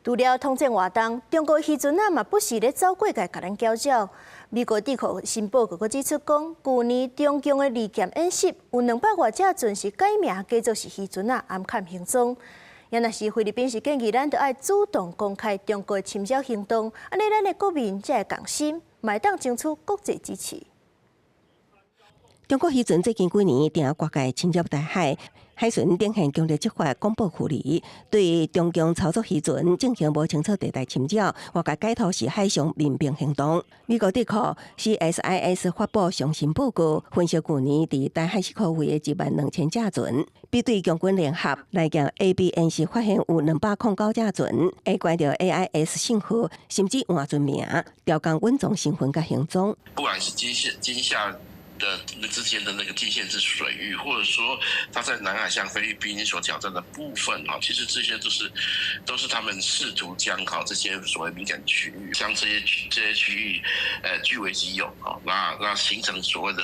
除了統戰活動，中國漁船仔嘛不時咧走過界共咱攪擾。美國智庫新報告閣指出講，舊年中共的利劍演習有200外隻船是改名改做是漁船仔暗崁行蹤。也若是菲律賓是建議咱著愛主動公開中國侵擾行動，按呢咱的國民才會共心，嘛會當爭取國際支持。中國漁船最近幾年定越界侵入台海，海巡展現強力執法，廣報距離，對中共操作漁船進行無清楚地帶侵擾，外界解讀是海上民兵行動。美國智庫 CSIS 發布上新報告，分析舊年佇台海區域的1萬2千隻船，比對共軍聯合來講 ABNC 發現有209隻船，會關著 AIS 信號，甚至換船名，調降隱藏身份佮行蹤。不管是金廈金廈的那之間的那個禁限制水域，或者說他在南海向菲律賓所挑戰的部分，哈，其實這些都是他們試圖將好這些所謂敏感區域，將這些區域，據為己有，那形成所謂的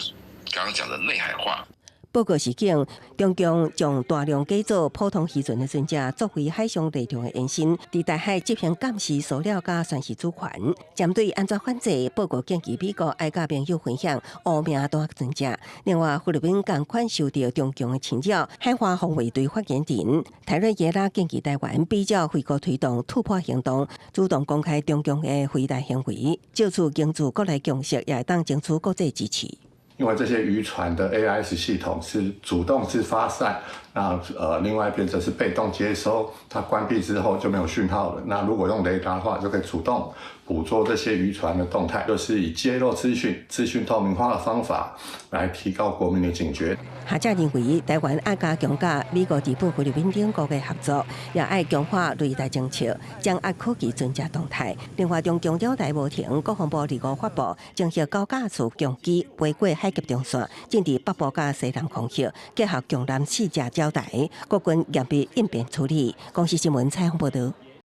剛剛講的內海化。報告是講，中共將大量改造普通漁船的船隻作為海上力量的延伸，佇台海執行監視、騷擾佮宣示主權。針對按怎反制，報告建議美國愛佮盟友分享烏名單船隻。另外，菲律賓仝款受著中共的侵擾，海華防衛隊發言人泰瑞耶拉建議台灣比照菲國推動突破行動，主動公開中共的飛台行為，藉此凝聚國內共識，也會當爭取國際支持。因為這些漁船的 AIS 系統是主動式發散，那另外一邊則是被動接收，它關閉之後就沒有訊號了。那如果用雷達的話，就可以主動捕捉這些漁船的動態，就是以揭露資訊、資訊透明化的方法來提高國民的警覺。學者認為，台灣愛加強佮美國、日本、菲律賓等國的合作，也愛強化雷達偵測，掌握科技船隻動態。另外，中共釣台無停，國防部25發布，偵獲9架次共機飛過海峽中線，進佇北部佮西南空域，結合共艦四隻釣台，國軍嚴密應變處理。公視新聞採訪報導。